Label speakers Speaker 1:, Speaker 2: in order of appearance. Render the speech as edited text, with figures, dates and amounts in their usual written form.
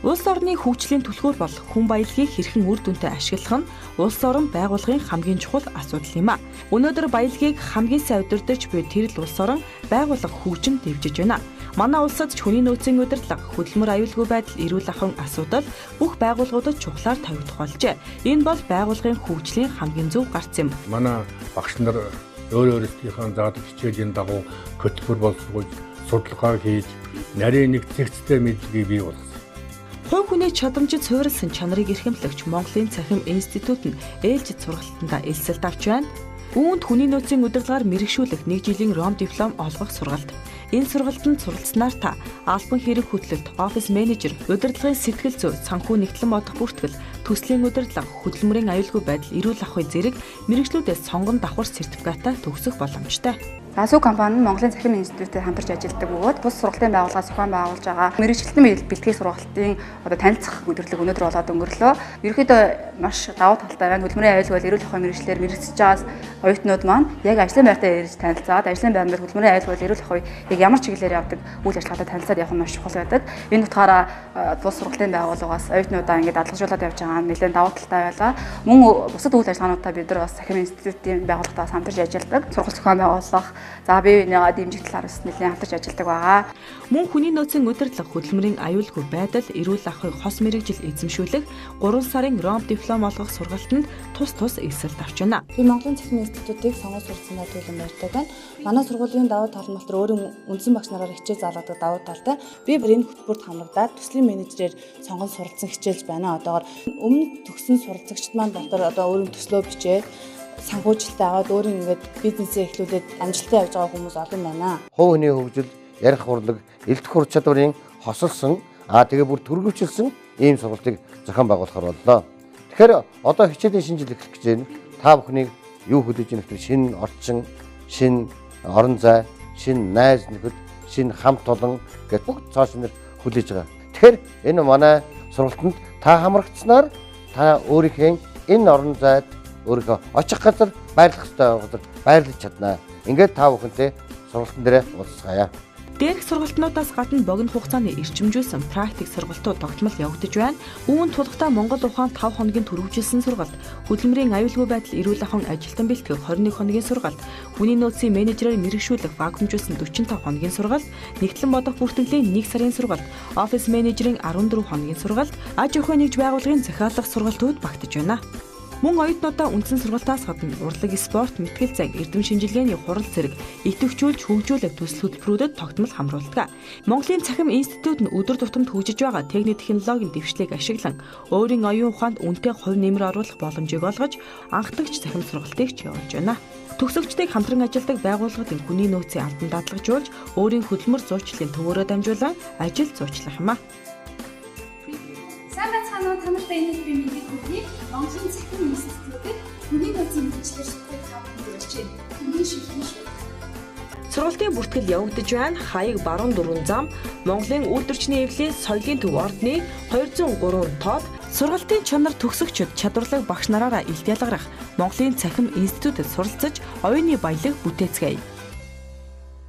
Speaker 1: Улс орны хөгжлийн түлхүүр бол хүн баялагийг хэрхэн үр дүнтэй ашиглах нь улс орон байгууллагын хамгийн чухал асуудал юм а. Өнөөдөр баялагийг хамгийн сайн удирдах буй тэр л улс орон байгууллага хөгжин дэвжиж байна. Манай улсад ч хүний нөөцийн удирдлага, хөдөлмөр аюулгүй байдал, эрүүл ахуйн асуудал бүх байгууллагуудад чухлаар тавигдах болжээ. Энэ бол байгууллагын хөгжлийн хамгийн зөв гарц юм.
Speaker 2: Манай багш нар өөр өөрсдийнхөө заадаг хичээлийн дагуу хөтөлбөр боловсруулж, судалгаа хийж, нарийн нэг зэгцтэй мэдлэгийг бий болгосон.
Speaker 1: Хувь хүний чадамжид суурилсан чанарыг эрхэмлэгч Монголын цахим институт нь ээлжид сургалтандаа элсэлт авч байна. Үүнд хүний нөөцийн удирдлагаар мэргэшүүлэх нэг жилийн ром диплом олгох сургалт. Энэ сургалтанд суралцсанаар та албан хэрэг хөтлөлт, офис менежер, удирдлагын сэтгэл зүй, санхүү нэгтлэн бодох бүртгэл, төслийн удирдлага, хөдөлмөрийн аюулгүй байдал, эрүүл ахуй зэрэг мэргэжлүүдээс сонгон давхар сертификатаа төгсөх боломжтой.
Speaker 3: Сүү компани нь Монголын цахим институттэй хамтарч ажилладаг бөгөөд бус сургалтын байгууллагаас зохион байгуулж байгаа мэргэжилтэн бэлтгэх сургалтын одоо танилцах өдөрлөг өнөөдөр болоод өнгөрлөө. Ерөнхийдөө маш давуу талтай байна. Хөдөлмөрийн аюулгүй байдал, эрүүл ахуйн мэргэжлээр мэргэжиж байгаа оюутнууд маань яг ажлын байртаа ирж танилцаад, ажлын байран дээр хөдөлмөрийн аюулгүй байдал, эрүүл ахуй яг ямар чиглэлээр явдаг үйл ажиллагаатай танилцаад явах нь маш чухал байдаг. Энэ утгаараа бус сургалтын байгууллагаас оюутнуудаа ингээд дадлажуулаад явж байгаа нь нэлээд давуу талтай байлаа. Мөн бусад үйл ажиллагаануудаа бид нар бас цахим институтын байгууллагатаас хамтарч ажилладаг. Сургалт зохион байгуулах, за бие биенийгаа дэмжих талаар бас нэлээд хамтарч ажилладаг байгаа.
Speaker 1: Мөн хүний нөөцийн удирдлага, хөдөлмөрийн аюулгүй байдал, эрүүл ахуйг хос мэргэжил эзэмшүүлэх 3 сарын ром диплом олгох сургалтанд тус тус элсэлт авч байна.
Speaker 4: Би Монголын цахим институтыг сонгон суралцсанаа төлөн баяртай байна. Манай сургуулийн давуу тал нь болохоор өөрийн үндсэн багш нараар хичээл заалгадаг давуу талтай. Би энэ хөтөлбөрт хамрагдаад төслийн менежерээр сонгон суралцсан хичээлж байна. Одоогор өмнө төгсөн суралцагчид маань болохоор одоо өөрийн төслөө бичээд санхүүжилтээ аваад өөрийн ингээд бизнесээ эхлүүлээд амжилттай явж байгаа хүмүүс олон байна.
Speaker 5: Хувь хүний хөгжил, ярих урлаг, элдэх ур чадварын хосолсон, тэгээ бүр төргөвчлсөн ийм сургалтыг зохион байгуулахар боллоо. Тэгэхээр одоо хичээлийн шинэ жил эхлэх гэж байна. Та бүхнийг юу хүлээж байна гэхээр шинэ орчин, шинэ орон зай, шинэ найз нөхөд, шинэ хамт олон гэд бүгд цоо шинээр хүлээж байгаа. Тэгэхээр энэ манай сургалтанд та хамрагдсанаар та өөрийнхөө энэ орон зайд өөрийнхөө очих газар, байрлах ёстой газар байрлаж чаднаа. Ингээд та бүхэнтэй сургалтын дээрээ уулзцгаая.
Speaker 1: Дээрх сургалтнуудаас гадна богино хугацааны эрчимжүүлсэн практик сургалтууд тогтмол явагдаж байна. Үүнд тулгтаа Монгол ухаан 5 хоногийн төрөвжилсэн сургалт, хөдөлмөрийн аюулгүй байдал, эрүүл ахуйн ажилтан бэлтгэх 21 хоногийн сургалт, хүний нөөцийн менежерээр мэргэшүүлэх вакуумжуулсан 45 хоногийн сургалт, нэгтлэн бодох бүртгэлийн 1 сарын сургалт, офис менежерийн 14 хоногийн сургалт, аж ахуйн нэгж байгууллагын захиалгах сургалтууд багтаж байна. Мөн оюутнуудаа үндсэн сургалтаас гадна урлаг, спорт, мэтгэл зайн, эрдэм шинжилгээний хурал зэрэг идэвхжүүлж хөгжүүлэх төсөл хөтөлбөрүүдэд тогтмол хамруулдаг. Монголын цахим институт нь өдөр тутамд хөгжиж байгаа техник технологийн дэвшлийг ашиглан өөрийн оюун ухаанд үнэтэй хувь нэмэр оруулах боломжийг олгож анхдагч цахим сургалтыг ч явуулж байна. Төгсөгчдийг хамтран ажилладаг байгууллагын хүний нөөцийн албан дадлагжуулж өөрийн хөдөлмөр зуучлалын төвөөрөө дамжуулан ажил зуучлах юм а.
Speaker 6: Сайн байцгаана уу, та нартай энэ би мэндийг хүргэе. Монголын цахим институтэд хүний нөөцийн мэргэжлээр сурахыг та бүхэнд урьж байна. Хүний шилхэн шүү.
Speaker 1: Сургалтын бүртгэл явагдаж байна. Хаяг баруун дөрвөн зам, Монголын үйлдвэрчний эвлийн соёлын төв ордны 203 тоод сургалтын чанар төгсөгчд чадварлаг багш нараараа илт ялгарах Монголын цахим институтэд суралцаж оюуны баялаг бүтээцгээе.